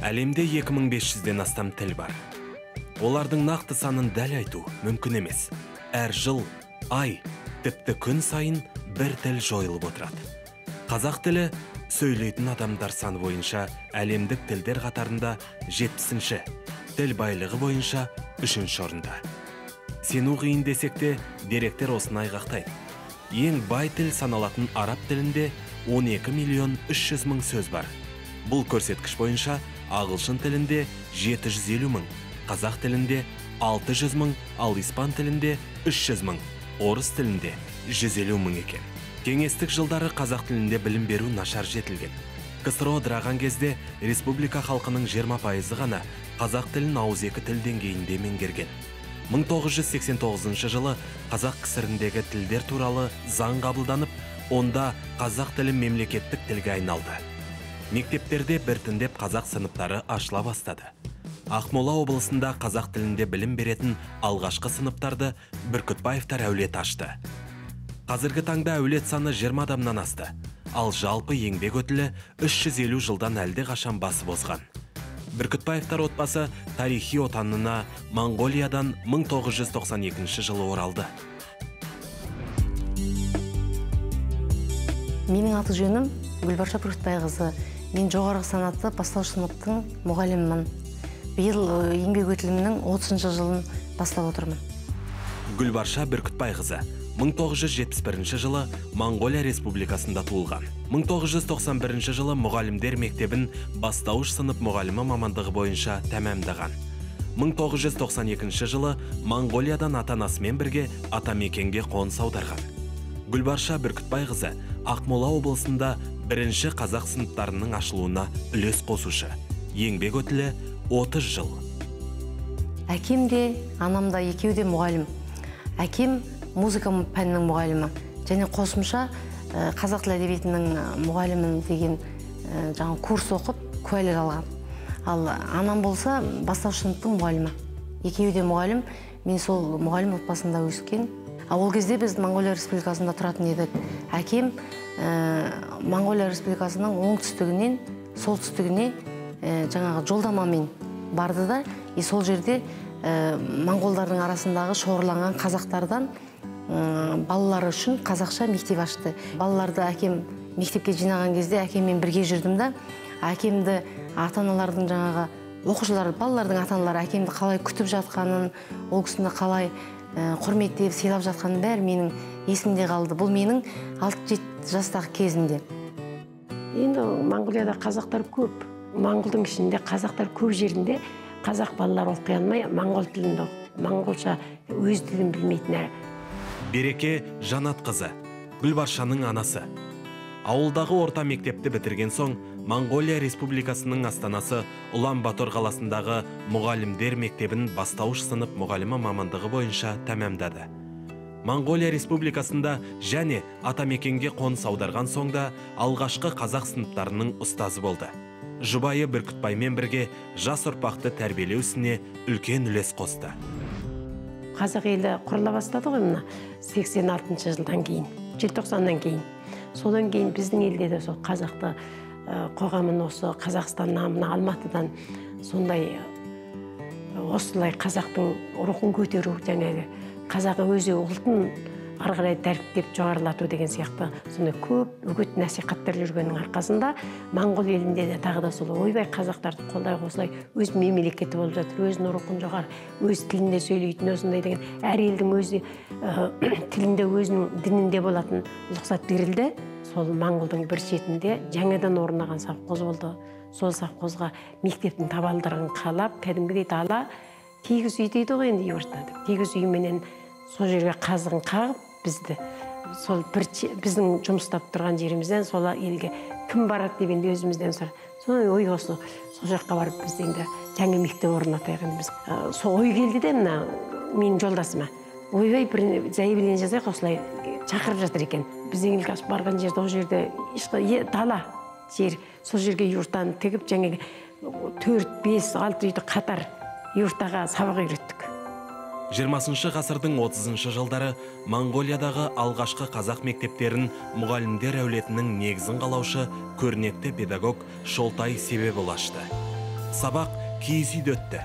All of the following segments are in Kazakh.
Әлемде 2500-ден астам тіл бар. Олардың нақты санын дәл айту мүмкін емес. Әр жыл, ай, тіпті күн сайын бір тіл жойылып отырады. Қазақ тілі сөйлейтін адамдар саны бойынша әлемдік тілдер қатарында 70-ші, тіл байлығы бойынша 3-ші орында. Сену қиын десек те, деректер осыны айғақтайды. Ең бай тіл саналатын араб тілінде 12 миллион 300 мың сөз бар. Бұл көрсеткіш бойынша ағылшын тілінде 750 мың, қазақ тілінде 600 мың, ал испан тілінде 300 мың, орыс тілінде 150 мың екен. Кеңестік жылдары қазақ тілінде білім беру нашар жетілген. КСРО ыдыраған кезде республика халқының 20% ғана қазақ тілін ауызекі тіл деңгейінде меңгерген. 1989 жылы қазақ КСР-індегі тілдер туралы заң қабылданып, онда қазақ тілі мемлекеттік тілге айналды. Мектептерде біртіндеп қазақ сыныптары ашыла бастады. Ақмола облысында қазақ тілінде білім беретін алғашқы сыныптарды Бүркітбаевтар әулеті ашты. Қазіргі таңда әулет саны 20 адамнан асты, ал жалпы еңбек өтілі 350 жылдан әлде қашан басып озған. Бүркітбаевтар отбасы тарихи отанына Моңғолиядан 1992 жылы оралды. Менің аты жөнім Гүлбарша Бүркітбайқызы. Мен жоғарғы санатты бастауыш сыныптың мұғалімімін. Биыл еңбек өтілімнің 30 жылын бастап отырмын. Гүлбарша Бүркітбайқызы 1971 жылы Моңғолия Республикасында туылған. 1991 жылы мұғалімдер мектебін бастауыш сынып мұғалімі мамандығы бойынша тәмамдаған. 1992 жылы Моңғолиядан ата-анасымен бірге атамекенге қоныс аударған. Гүлбарша Бүркітбайқызы Ақмола облысында бірінші қазақ сыныптарының ашылуына үлес қосушы. Еңбек өтілі 30 жыл. Әкем де, анам да екеуі де мұғалім. Әкем музыка пәнінің мұғалімі және қосымша қазақ тілі әдебиетінің мұғалімін деген жаңа курс оқып куәлік алған. Ал анам болса бастауыш сыныптың мұғалімі. Екеуі де мұғалім. Мен сол мұғалім отбасында өскен. Ал ол кезде біз Моңғолия Республикасында тұратын едік. Әкем Моңғолия Республикасының оңтүстігінен солтүстігіне жаңағы жолдамамен барды да, и сол жерде моңғолдардың арасындағы шоғырланған қазақтардан балалары үшін қазақша мектеп ашты. Балаларды әкем мектепке жинаған кезде әкеммен бірге жүрдім да, әкемді ата-аналардың жаңағы оқушылар, балалардың ата-аналары әкемді қалай күтіп жатқанын, ол кісіні қалай құрметтеп, сыйлап жатқанын бәрі менің есімде қалды. Бұл менің 6-7 жастағы кезімде. Енді Моңғолияда қазақтар көп. Моңғолдың ішінде қазақтар көп жерінде қазақ балалар оқи алмай, моңғол тілінде, моңғолша өз тілін білмейтін. Береке Жанатқызы, Гүлбаршаның анасы. Ауылдағы орта мектепті бітірген соң, Моңғолия Республикасының астанасы Улан-Батор қаласындағы мұғалімдер мектебін бастауыш сынып мұғалімі мамандығы бойынша тәмамдады. Моңғолия Республикасында және атамекенге қоныс аударған соң да алғашқы қазақ сыныптарының ұстазы болды. Жұбайы Бүркітбаймен бірге жас ұрпақты тәрбиелеу ісіне үлкен үлес қосты. Қазақ елі құрыла бастады ғой мына 86 жылдан кейін, желтоқсаннан кейін. Содан кейін біздің елде де сол қазақты қоғамын осы Қазақстаннан, мына Алматыдан сондай осылай қазақтың рухын көтеру, жаңағы қазақ өзі ұлтын ары қарай дәріптеп жоғарылату деген сияқты сондай көп үгіт насихаттар жүргеннің арқасында моңғол елінде де тағы да сол ойбай қазақтарды қолдай осылай өз мемлекеті болып жатыр, өзінің рухын жоғары, өз тілінде сөйлейтін осындай деген әр елдің өзі тілінде, өзінің дінінде болатын рұқсат берілді. Сол моңғолдың бір шетінде жаңадан орнаған совхоз болды. Сол совхозға мектептің табалдырығын қалап, кәдімгідей дала кигіз үй дейді ғой енді юрта деп, кигіз үйменен сол жерге қазығын қағып бізді сол бір біздің жұмыстап тұрған жерімізден сол елге кім барады деп енді өзімізден сұра. Сол ой осы сол жаққа барып біз енді жаңа мектеп орнатайық енді біз. Сол ой келді де мына менің жолдасыма. Ойбай бір заявление жазайық, осылай шақырып жатыр екен. Біз елге барған жерде ол жерде дала жер, сол жерге юртаны тігіп жаңағы 4, 5, 6 үйді қатар юртаға сабақ үйреттік. 20 ғасырдың 30 жылдары Моңғолиядағы алғашқы қазақ мектептерін мұғалімдер әулетінің негізін қалаушы көрнекті педагог Шолтай Себепұлы ашты. Сабақ киіз үйде өтті.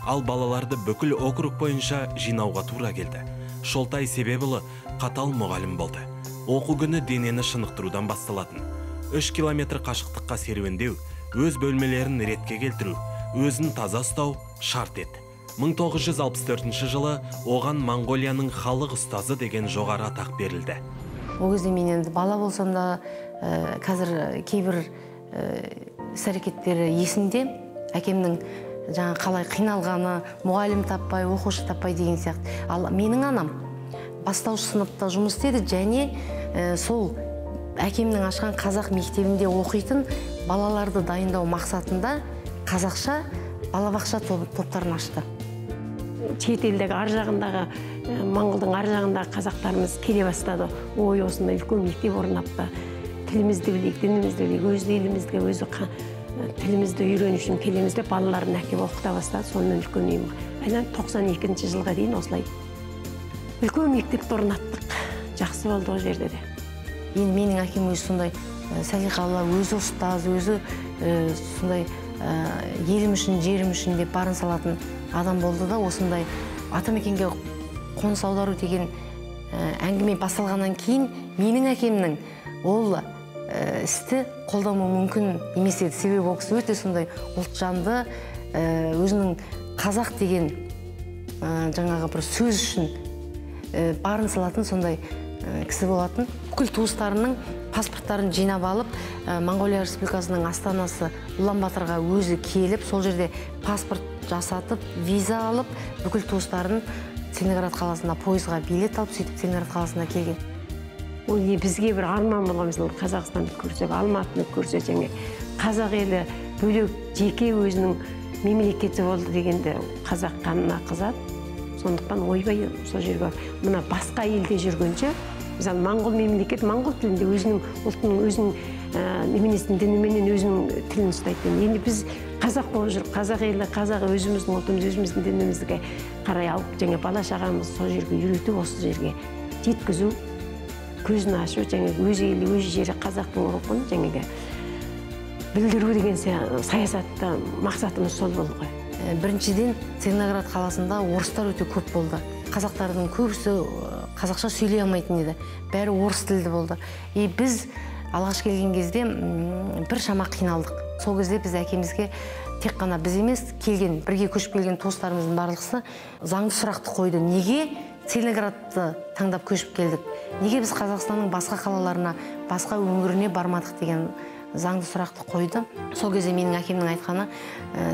Ал балаларды бүкіл округ бойынша жинауға тура келді. Шолтай Себепұлы қатал мұғалім болды. Оқу күні денені шынықтырудан басталатын. 3 километр қашықтыққа серуендеу, өз бөлмелерін ретке келтіру, өзін таза ұстау шарт еді. 1964 жылы оған Моңғолияның халық ұстазы деген жоғары атақ берілді. Ол кезде мен енді бала болсам да, қазір кейбір іс-әрекеттері есімде. Әкемнің жаңа қалай қиналғаны, мұғалім таппай, оқушы таппай деген сияқты. Ал менің анам бастауыш сыныпта жұмыс істеді және сол әкемнің ашқан қазақ мектебінде оқитын балаларды дайындау мақсатында қазақша балабақша топтарын ашты. Шетелдегі ар жағындағы, Моңғолдың ар жағындағы қазақтарымыз келе бастады. Ой, осындай үлкен мектеп орнапты. Тілімізді білейік, дінімізді білейік, өз елімізге, өзі тілімізді үйрену үшін келеміз деп балаларын әкеп оқыта бастады. Сонымен үлкен ұйымға айналып 92 жылға дейін осылай үлкен мектепті орнаттық. Жақсы болды ол жерде де. Енді менің әкем өзі сондай салиқалы, өзі ұстаз, өзі сондай елім үшін, жерім үшін деп барын салатын адам болды да, осындай атамекенге қоныс аудару деген әңгіме басталғаннан кейін менің әкемнің ол істі қолдамау мүмкін емес еді. Себебі ол кісі өте сондай ұлтжанды, өзінің қазақ деген жаңағы бір сөз үшін барын салатын сондай кісі болатын. Бүкіл туыстарының паспорттарын жинап алып, Моңғолия Республикасының астанасы Улан-Батырға өзі келіп, сол жерде паспорт жасатып, виза алып, бүкіл туыстарын Целиноград қаласына пойызға билет алып, сөйтіп Целиноград қаласына келген. Ол не бізге бір арман болған, мысалы Қазақстанды көрсек, Алматыны көрсек, және қазақ елі бөлек жеке өзінің мемлекеті болды дегенде қазақ қанына қызады. Сондықтан ойбай сол жерге мына басқа елде жүргенше, мысалы моңғол мемлекет моңғол тілінде өзінің ұлтының, өзінің неменесін, дініменен өзінің тілін ұстайды. Енді біз қазақ болып жүріп, қазақ елі, қазақ өзіміздің ұлтымыз, өзіміздің дінімізге қарай алып, және бала шағамызды сол жерге үйрету, осы жерге жеткізу, көзін ашу, және өз елі, өз жері қазақтың рухын жаңағы білдіру деген саясатта мақсатымыз сол болды ғой. Біріншіден, Целиноград қаласында орыстар өте көп болды. Қазақтардың көбісі қазақша сөйлей алмайтын еді. Бәрі орыс тілді болды. И біз алғаш келген кезде бір шама қиналдық. Сол кезде біз әкемізге тек қана біз емес, келген, бірге көшіп келген туыстарымыздың барлығы заңды сұрақты қойды. Неге Целиноградты таңдап көшіп келдік? Неге біз Қазақстанның басқа қалаларына, басқа өңіріне бармадық деген заңды сұрақты қойды. Сол кезде менің әкемнің айтқаны,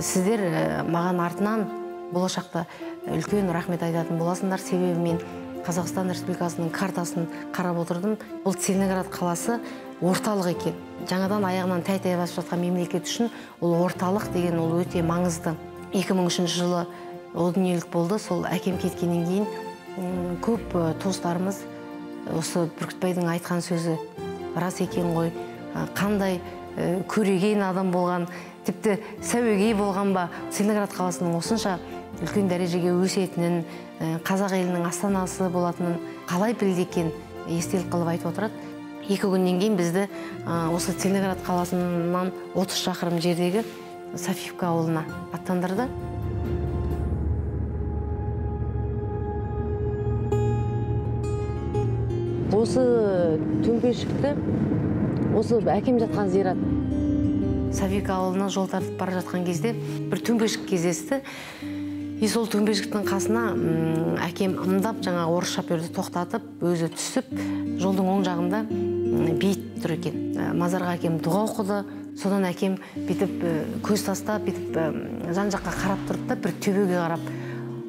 сіздер маған артынан болашақта үлкен рахмет айтатын боласыңдар, себебі мен Қазақстан Республикасының картасын қарап отырдым. Бұл Целиноград қаласы орталық екен. Жаңадан аяғынан тәй-тәй басып жатқан мемлекет үшін ол орталық деген ол өте маңызды. 2003 жылы ол дүниелік болды. Сол әкем кеткеннен кейін көп туыстарымыз осы Бүркітбайдың айтқан сөзі рас екен ғой, қандай көреген адам болған, тіпті сәуегей болған ба, Целиноград қаласының осынша үлкен дәрежеге өсетінін, қазақ елінің астанасы болатынын қалай білді екен, естелік қылып айтып отырады. 2 күннен кейін бізді осы Целиноград қаласынан 30 шақырым жердегі Софиевка ауылына аттандырды. Осы төмпешікті, осы әкем жатқан зират. Софиевка ауылына жол тартып бара жатқан кезде бір төмпешік кездесті. И сол төмпешіктің қасына әкем ымдап, жаңағы орыс шоферді тоқтатып, өзі түсіп, жолдың оң жағында бейіт тұр екен. Мазарға әкем дұға оқыды. Содан әкем бүйтіп көз тастап, бүйтіп жан-жаққа қарап тұрды да, бір төбеге қарап,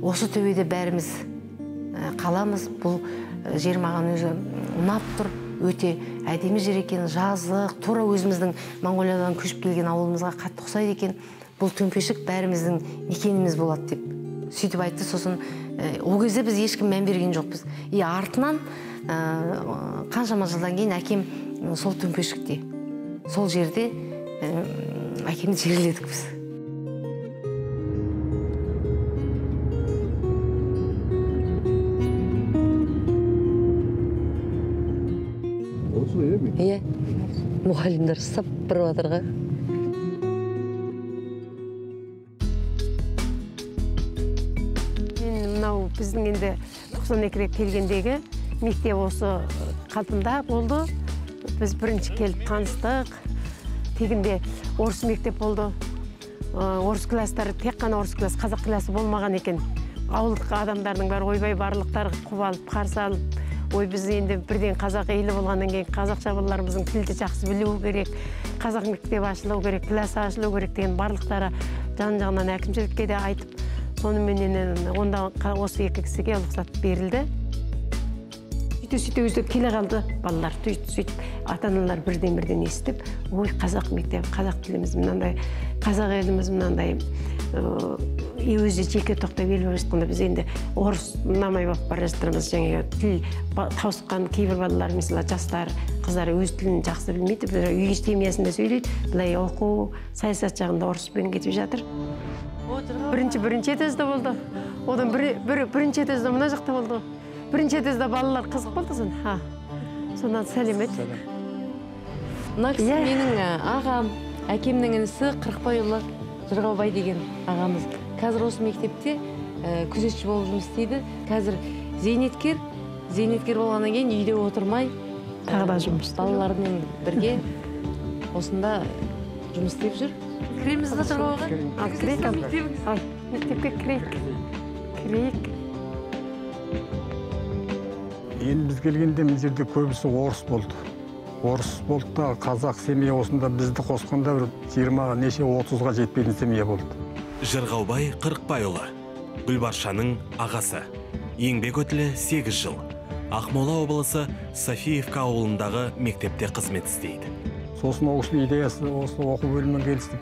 осы төбеде бәріміз қаламыз, бұл жер маған өзі ұнап тұр, өте әдемі жер екен, жазық, тура өзіміздің Моңғолиядан көшіп келген ауылымызға қатты ұқсайды екен, бұл төмпешік бәріміздің мекеніміз болады деп сөйтіп айтты. Сосын ол кезде біз ешкім мән берген жоқпыз. И артынан қаншама жылдан кейін әкем сол төмпешікте, сол жерде әкемді жерледік біз. Иә, мұғалімдер сапырып жатыр ғой. Біздің енді 92-де келгендегі мектеп осы қалпында болды. Біз бірінші келіп таныстық. Тегінде орыс мектеп болды. Орыс класстары, тек қана орыс класс, қазақ классы болмаған екен. Ауылдық адамдардың бәрі ойбай барлықтары қуалып, қарсы алып, ой біз енді бірден қазақ елі болғаннан кейін қазақша балаларымыздың тілді жақсы білуі керек, қазақ мектебі ашылу керек, классы ашылу керек деген барлықтары жан-жағынан әкімшілікке де айтып, соныменен онда осы екі кісіге рұқсат берілді. Сөйте-сөйте өздері келе қалды балалар, сөйтіп ата-аналар бірден-бірден естіп, ой қазақ мектебі, қазақ тіліміз мынандай, қазақ еліміз мынандай, өзі жеке тоқтап ел болып жатқанда біз енді орыс ұнамай болып бара жатырмыз. Жаңағы тіл тауысқан кейбір балалар, мысалы жастар, қыздар өз тілін жақсы білмейді, үй семьясында сөйлейді, былай оқу, саясат жағында орыспен кетіп жатыр. Бірінші этажда болды, одан бірінші этажда мына жақта болды. Бірінші этажда балалар қызық болды сон. Сонан сәлемет. Мына кісі менің ағам, әкемнің інісі Қырықбайұлы Жырғаубай деген ағамыз. Қазір осы мектепте күзетші болып жұмыс істейді. Қазір зейнеткер, зейнеткер болғаннан кейін үйде отырмай, тағы да жұмыс балаларымен бірге осында жұмыс істеп жүр. Кіреміз бе Жырғау аға? Ал кірейік, ал мектепке кірейік. Кірейік. Енді біз келгенде мына жерде көбісі орыс болды. Орыс болды да қазақ семья осында бізді қосқанда бір 20 неше 30-ға жетпейтін семья болды. Жырғаубай Қырықбайұлы, Гүлбаршаның ағасы. Еңбек өтілі 8 жыл. Ақмола облысы Софиевка ауылындағы мектепте қызмет істейді. Сосын ол кісінің идеясы осы оқу бөлімімен келістік.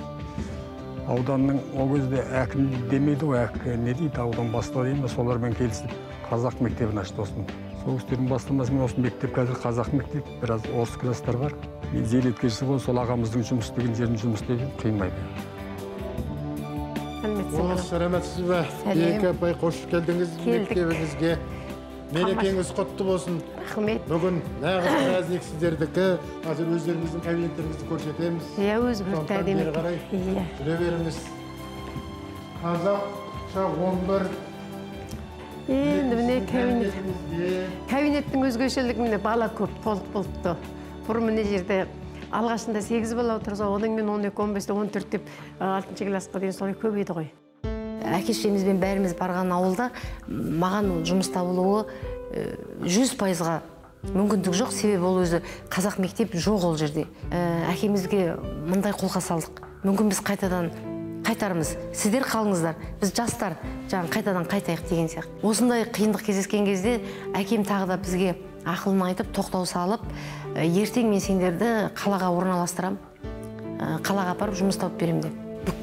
Ауданның ол кезде әкім демейді ғой, әкім не дейді, аудан бастығы деймін, солармен келісіп қазақ мектебін ашты осыны. Сол кісілердің бастамасымен осы мектеп қазір қазақ мектеп, біраз орыс класстар бар. Мен зейнетке шығып, сол ағамыздың жұмыс істеген жерін жұмыс істеп қимаймын. Сәлеметсіз бе? Екі апай, қош келдіңіз мектебіңізге. Мерекеңіз құтты болсын. Рахмет. Бүгін нағыз праздник сіздердікі. Қазір өздеріңіздің кабинеттеріңізді көрсетеміз. Иә, өз көрді әдемі. Иә. Жүре беріңіз. Қазақша 11. Енді міне кабинет. Кабинеттің өзгешелігі міне бала көп, толық болыпты. Бұрын міне жерде алғашында 8 бала отырса, одан кейін 12, 15, 14 деп 6 классқа дейін солай көбейді ғой. Әке шешемізбен бәріміз барған ауылда маған жұмыс табылуы 100%-ға мүмкіндік жоқ, себебі ол өзі қазақ мектеп жоқ ол жерде. Әкемізге мындай қолқа салдық. Мүмкін біз қайтадан қайтармыз, сіздер қалыңыздар, біз жастар жаңа қайтадан қайтайық деген сияқты. Осындай қиындық кездескен кезде әкем тағы да бізге ақылын айтып, тоқтау салып, ертең мен сендерді қалаға орналастырам, қалаға апарып жұмыс тауып беремін деп.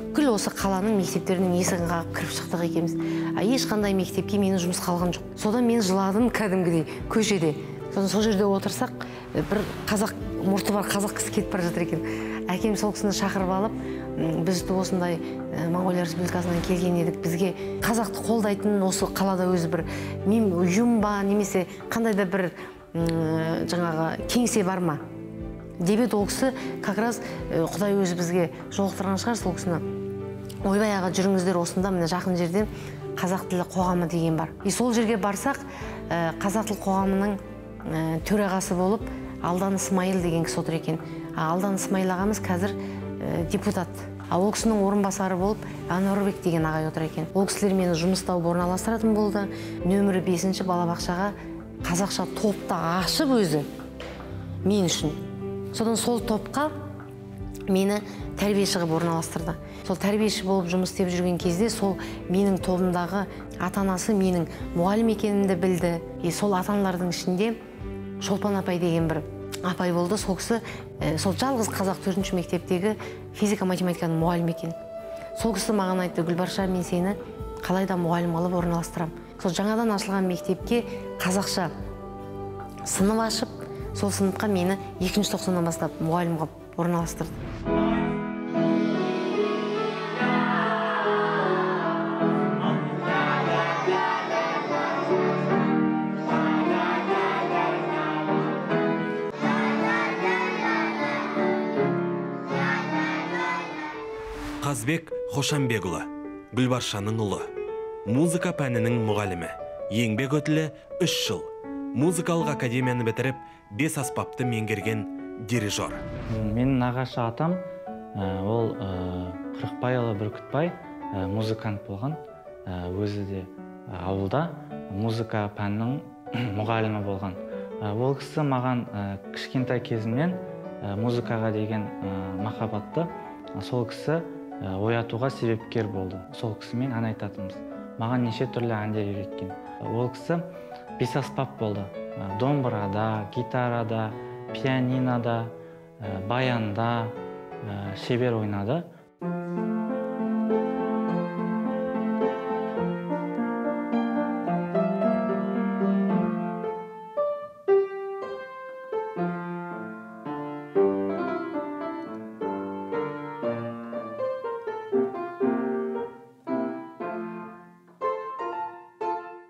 Бүкіл осы қаланың мектептерінің есігін қағып кіріп шықтық екеуміз. Ешқандай мектепке мені жұмысқа алған жоқ. Содан мен жыладым кәдімгідей көшеде. Содан сол жерде отырсақ, бір қазақ мұрты бар қазақ кісі кетіп бара жатыр екен. Әкем сол кісіні шақырып алып, біз осындай Моңғолия Республикасынан келген едік, бізге қазақты қолдайтын осы қалада өзі бір ұйым ба, немесе қандай да бір жаңағы кеңсе бар ма деп еді. Ол кісі как раз Құдай өзі бізге жолықтырған шығар сол кісіні. Ойбай аға, жүріңіздер, осында міне жақын жерден қазақ тілі қоғамы деген бар. И сол жерге барсақ, қазақ тілі қоғамының төрағасы болып Алдан Ысмайыл деген кісі отыр екен. Алдан Ысмайыл ағамыз қазір депутат. Ол кісінің орынбасары болып Ануарбек деген ағай отыр екен. Ол кісілер мені жұмыс тауып орналастыратын болды. Нөмірі 5-ші балабақшаға қазақша топты ашып өзі мен үшін. Содан сол топқа мені тәрбиеші қылып орналастырды. Сол тәрбиеші болып жұмыс істеп жүрген кезде сол менің тобымдағы ата-анасы менің мұғалім екенімді білді. И сол ата-аналардың ішінде Шолпан апай деген бір апай болды. Сол кісі сол жалғыз қазақ 4-ші мектептегі физика математиканың мұғалімі екен. Сол кісі маған айтты: Гүлбарша, мен сені қалай да мұғалім қылып орналастырам. Сол жаңадан ашылған мектепке қазақша сынып ашып, сол сыныпқа мені 2-ші тоқсаннан бастап мұғалім қылып орналастырды. Қазбек Хошамбекұлы, Гүлбаршаның ұлы, музыка пәнінің мұғалімі. Еңбек өтілі 3 жыл. Музыкалық академияны бітіріп, 5 аспапты меңгерген дирижер. Менің нағашы атам, ол Қырықбайұлы Бүркітбай, музыкант болған. Өзі де ауылда музыка пәнінің мұғалімі болған. Ол кісі маған кішкентай кезімнен музыкаға деген махаббатты сол кісі оятуға себепкер болды. Сол кісімен ән айтатынбыз. Маған неше түрлі әндер үйреткен. Ол кісі 5 аспап болды. Домбырада, гитарада, пианинода, баянда шебер ойнады.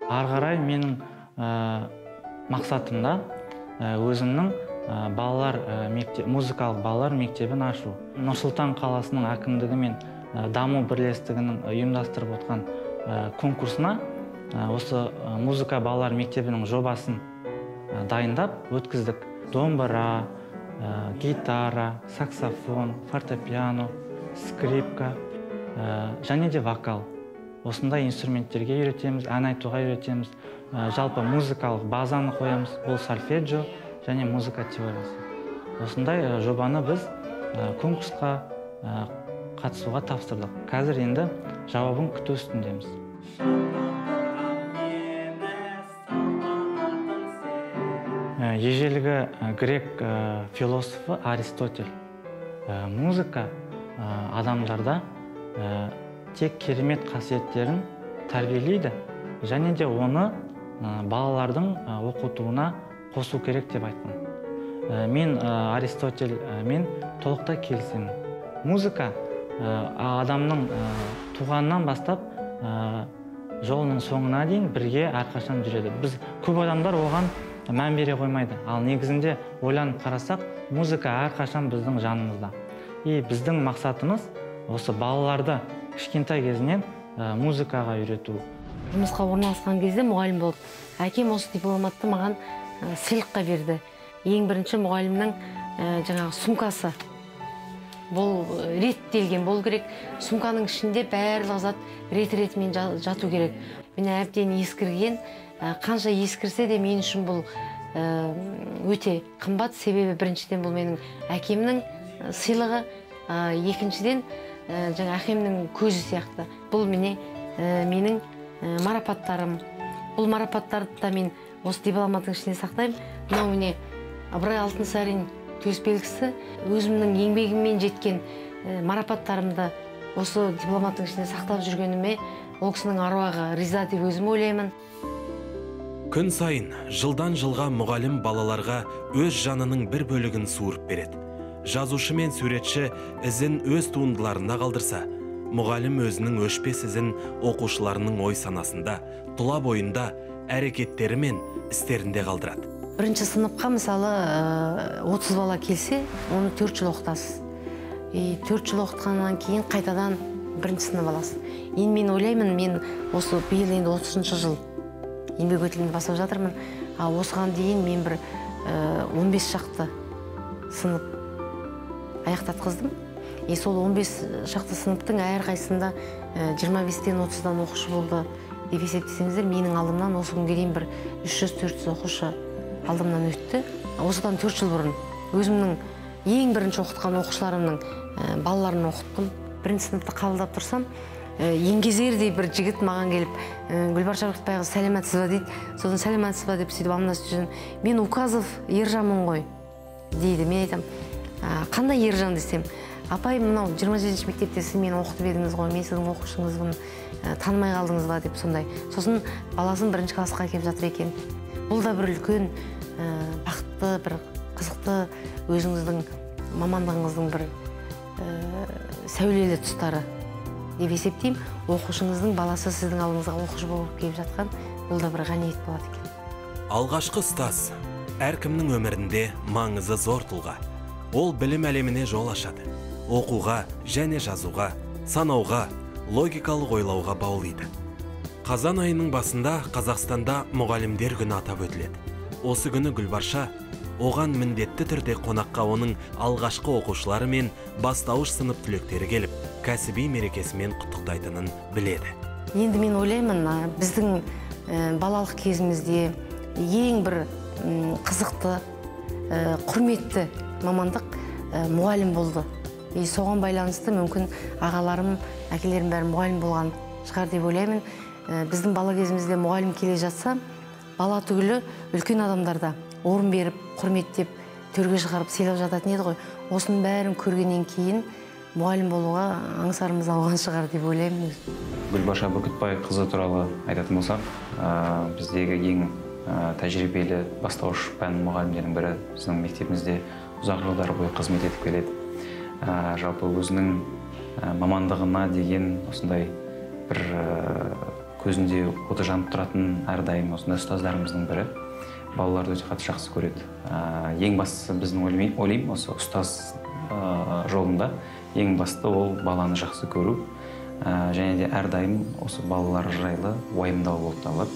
Ары қарай менің мақсатымда өзімнің балалар музыкалық балалар мектебін ашу. Нұр-Сұлтан қаласының әкімдігі мен даму бірлестігінің ұйымдастырып отқан конкурсына осы музыка балалар мектебінің жобасын дайындап өткіздік. Домбыра, гитара, саксофон, фортепиано, скрипка және де вокал. Осындай инструменттерге үйретеміз, ән айтуға үйретеміз. Жалпы музыкалық базаны қоямыз. Бұл сольфеджио және музыка теориясы. Осындай жобаны біз конкурсқа қатысуға тапсырдық. Қазір енді жауабын күту үстіндеміз. Ежелгі грек философы Аристотель музыка адамдарда тек керемет қасиеттерін тәрбиелейді және де оны балалардың оқытуына қосу керек деп айтқан. Мен Аристотель мен толықтай келісемін. Музыка адамның туғаннан бастап жолының соңына дейін бірге әрқашан жүреді. Біз көп адамдар оған мән бере қоймайды. Ал негізінде ойланып қарасақ, музыка әрқашан біздің жанымызда. И біздің мақсатымыз осы балаларды кішкентай кезінен музыкаға үйрету. Жұмысқа орналасқан кезде мұғалім болып, әкем осы дипломатты маған сыйлыққа берді. Ең бірінші мұғалімнің жаңағы сумкасы. Бұл реттелген болу керек. Сумканың ішінде барлық зат рет-ретімен жату керек. Мен әбден ескірген, қанша ескірсе де мен үшін бұл өте қымбат. Себебі біріншіден бұл менің әкемнің сыйлығы, екіншіден жаңа әкемнің көзі сияқты. Бұл міне менің марапаттарым. Бұл марапаттарды да мен осы дипломаттың ішінде сақтаймын. Мынау міне Ыбырай Алтынсарин төс белгісі. Өзімнің еңбегіммен жеткен марапаттарымды осы дипломаттың ішінде сақтап жүргеніме ол кісінің аруағы риза деп өзім ойлаймын. Күн сайын жылдан жылға мұғалім балаларға өз жанының бір бөлігін суырып береді. Жазушы мен суретші ізін өз туындыларында қалдырса, мұғалім өзінің өшпес ізін оқушыларының ой санасында, тұла бойында, әрекеттері мен істерінде қалдырады. Бірінші сыныпқа мысалы 30 бала келсе, оны 4 жыл оқытасыз. 4 жыл оқытқаннан кейін қайтадан бірінші сынып аласыз. Енді мен ойлаймын, мен осы биыл енді 30-шы жыл еңбек өтілімді бастап жатырмын. Осыған дейін мен бір 15 шақты сынып аяқтатқыздым. И сол 15 шақты сыныптың әрқайсысында 25-тен 30-дан оқушы болды деп есептесеңіздер, менің алдымнан осы күнге дейін бір 300-400 оқушы алдымнан өтті. Осыдан 4 жыл бұрын өзімнің ең бірінші оқытқан оқушыларымның балаларын оқыттым. Бірінші сыныпты қабылдап тұрсам, еңгезердей бір жігіт маған келіп, Гүлбарша Бүркітбайқызы, сәлеметсіз ба дейді. Содан сәлеметсіз ба деп сөйтіп амандасып жүрсем, мен Указов Ержанмын ғой дейді. Мен айтам, қандай Ержан десем, апай, мынау 27-ші мектепте сіз мені оқытып едіңіз ғой, мен сіздің оқушыңызбын, танымай қалдыңыз ба деп сондай. Сосын баласын бірінші классқа келіп жатыр екен. Бұл да бір үлкен бақытты, бір қызықты өзіңіздің мамандығыңыздың бір сәулелі тұстары деп есептеймін. Оқушыңыздың баласы сіздің алдыңызға оқушы болып келіп жатқан, бұл да бір ғанибет болады екен. Алғашқы ұстаз әркімнің өмірінде маңызы зор тұлға. Ол білім әлеміне жол ашады. Оқуға және жазуға, санауға, логикалық ойлауға баулиды. Қазан айының басында Қазақстанда мұғалімдер күні атап өтіледі. Осы күні Гүлбарша оған міндетті түрде қонаққа оның алғашқы оқушылары мен бастауыш сынып түлектері келіп, кәсіби мерекесімен құттықтайтынын біледі. Енді мен ойлаймын, біздің балалық кезімізде ең бір қызықты, құрметті мамандық мұғалім болды. И соған байланысты мүмкін ағаларым, әкелерім бәрі мұғалім болған шығар деп ойлаймын. Біздің бала кезімізде мұғалім келе жатса, бала түгілі үлкен адамдарда орын беріп, құрметтеп, төрге шығарып сыйлап жататын еді ғой. Осының бәрін көргеннен кейін мұғалім болуға аңсарымыз ауған шығар деп ойлаймын. Гүлбарша Бүркітбай қызы туралы айтатын болсақ, біздегі ең тәжірибелі бастауыш пән мұғалімдерінің бірі, біздің мектебімізде ұзақ жылдар бойы қызмет етіп келеді. Жалпы өзінің мамандығына деген осындай бір көзінде оты жанып тұратын әрдайым осындай ұстаздарымыздың бірі. Балаларды өте қатты жақсы көреді. Ең бастысы біздің ойлаймын, осы ұстаз жолында ең басты ол баланы жақсы көру, және де әрдайым осы балалар жайлы уайымдау болып табылады.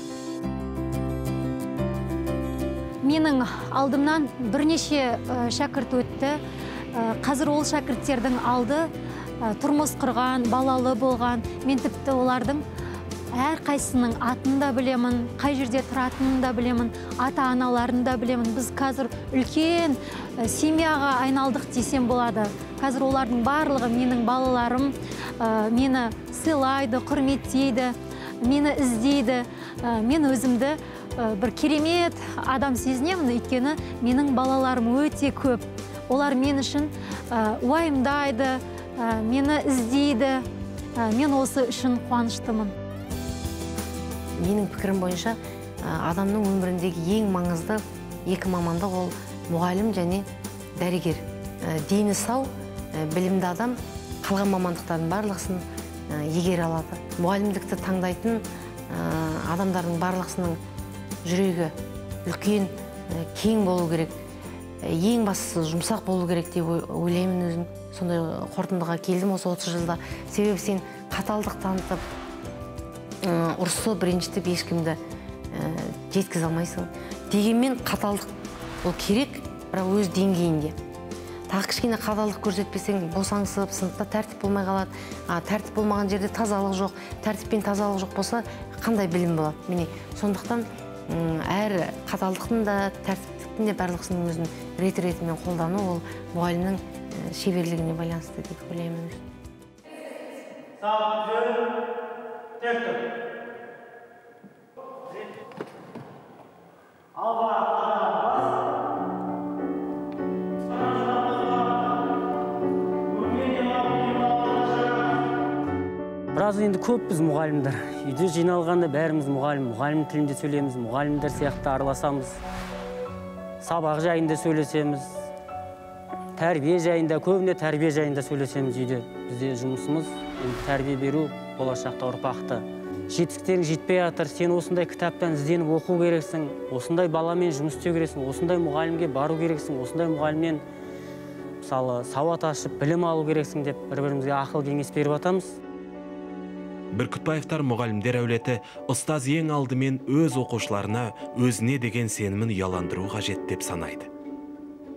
Менің алдымнан бірнеше шәкірт өтті. Қазір ол шәкірттердің алды тұрмыс құрған, балалы болған. Мен тіпті олардың әрқайсысының атын да білемін, қай жерде тұратынын да білемін, ата-аналарын да білемін. Біз қазір үлкен семьяға айналдық десем болады. Қазір олардың барлығы менің балаларым, мені сыйлайды, құрметтейді, мені іздейді. Мен өзімді бір керемет адам сезінемін, өйткені менің балаларым өте көп. Олар мен үшін уайымдайды, мені іздейді. Мен осы үшін қуаныштымын. Менің пікірім бойынша, адамның өміріндегі ең маңызды екі мамандық ол мұғалім және дәрігер. Дені сау, білімді адам қалған мамандықтардың барлығысын егер алады. Мұғалімдікті таңдайтын адамдардың барлығысының жүрегі үлкен, кең болу керек. Ең бастысы жұмсақ болу керек деп ойлаймын өзім. Сондай қорытындыға келдім осы 30 жылда. Себебі сен қаталдық танытып, ұрсып, ренжітіп ешкімді жеткізе алмайсың. Дегенмен қаталдық ол керек, бірақ өз деңгейінде. Тағы кішкене қаталдық көрсетпесең, босаңсып, сыныпта тәртіп болмай қалады. Тәртіп болмаған жерде тазалық жоқ. Тәртіп пен тазалық жоқ болса, қандай білім болады? Міне, сондықтан әр қаталдықтың да, тәртіптіктің де барлығының өзін рет-ретімен қолдану ол мұғалімнің шеберлігіне байланысты деп ойлаймын. Біраз енді көп біз мұғалімдер. Үйде жиналғанда бәріміз мұғалім, мұғалім тілінде сөйлейміз, мұғалімдер сияқты араласамыз. Сабақ жайында сөйлесеміз, тәрбие жайында, көбіне тәрбие жайында сөйлесеміз үйде. Бізде жұмысымыз енді тәрбие беру, болашақта ұрпақты. Жетістіктерің жетпей жатыр, сен осындай кітаптан ізденіп оқу керексің, осындай баламен жұмыс істеу керексің, осындай мұғалімге бару керексің, осындай мұғалімнен мысалы сауат ашып білім алу керексің деп бір-бірімізге ақыл кеңес беріп жатамыз. Бүркітбаевтар мұғалімдер әулеті ұстаз ең алдымен өз оқушыларына өзіне деген сенімін ұяландыру қажет деп санайды.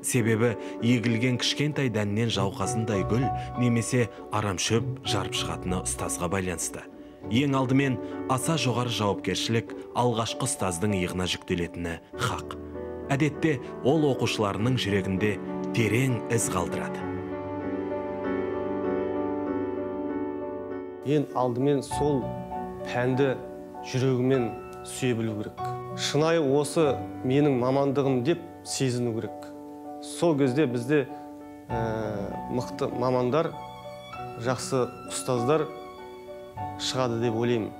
Себебі егілген кішкентай дәннен жауқазындай гүл немесе арамшөп жарып шығатыны ұстазға байланысты. Ең алдымен аса жоғары жауапкершілік алғашқы ұстаздың иығына жүктелетіні хақ. Әдетте ол оқушыларының жүрегінде терең із қалдырады. Ең алдымен сол пәнді жүрегімен сүйе білу керек. Шынайы осы менің мамандығым деп сезіну керек. Сол кезде бізде мықты мамандар, жақсы ұстаздар шығады деп ойлаймын.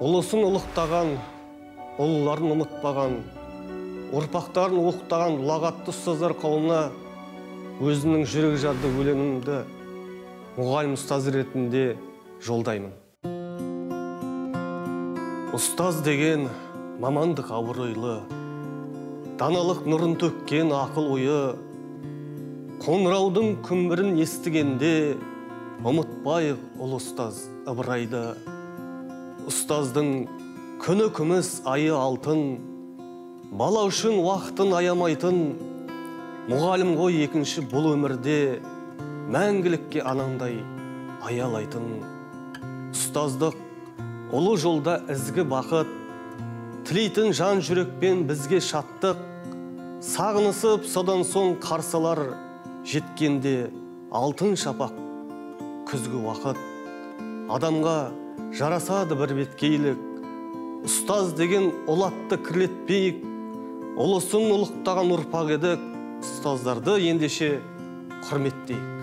Ұлысын ұлықтаған, ұлыларын ұмытпаған, ұрпақтарын оқытаған ұлағатты ұстаздар қауымына өзімнің жүрек жарды өлеңімді мұғалім ұстаз ретінде жолдаймын. Ұстаз деген мамандық абыройлы, даналық нұрын төккен ақыл ойы, қоңыраудың күмбірін естігенде ұмытпайық ұлы ұстаз Ыбырайды. Ұстаздың күні күміс, айы алтын, бала үшін уақытын аямайтын, мұғалім ғой екінші бұл өмірде, мәңгілікке анандай аялайтын. Ұстаздық ұлы жолда ізгі бақыт, тілейтін жан жүрекпен бізге шаттық, сағынысып содан соң қарсылар жеткенде алтын шапақ күзгі уақыт. Адамға жарасады бір беткейлік, ұстаз деген ұлатты кірлетпейік, ұлысын ұлықтаған ұрпақ едік, ұстаздарды ендеше құрметтейік.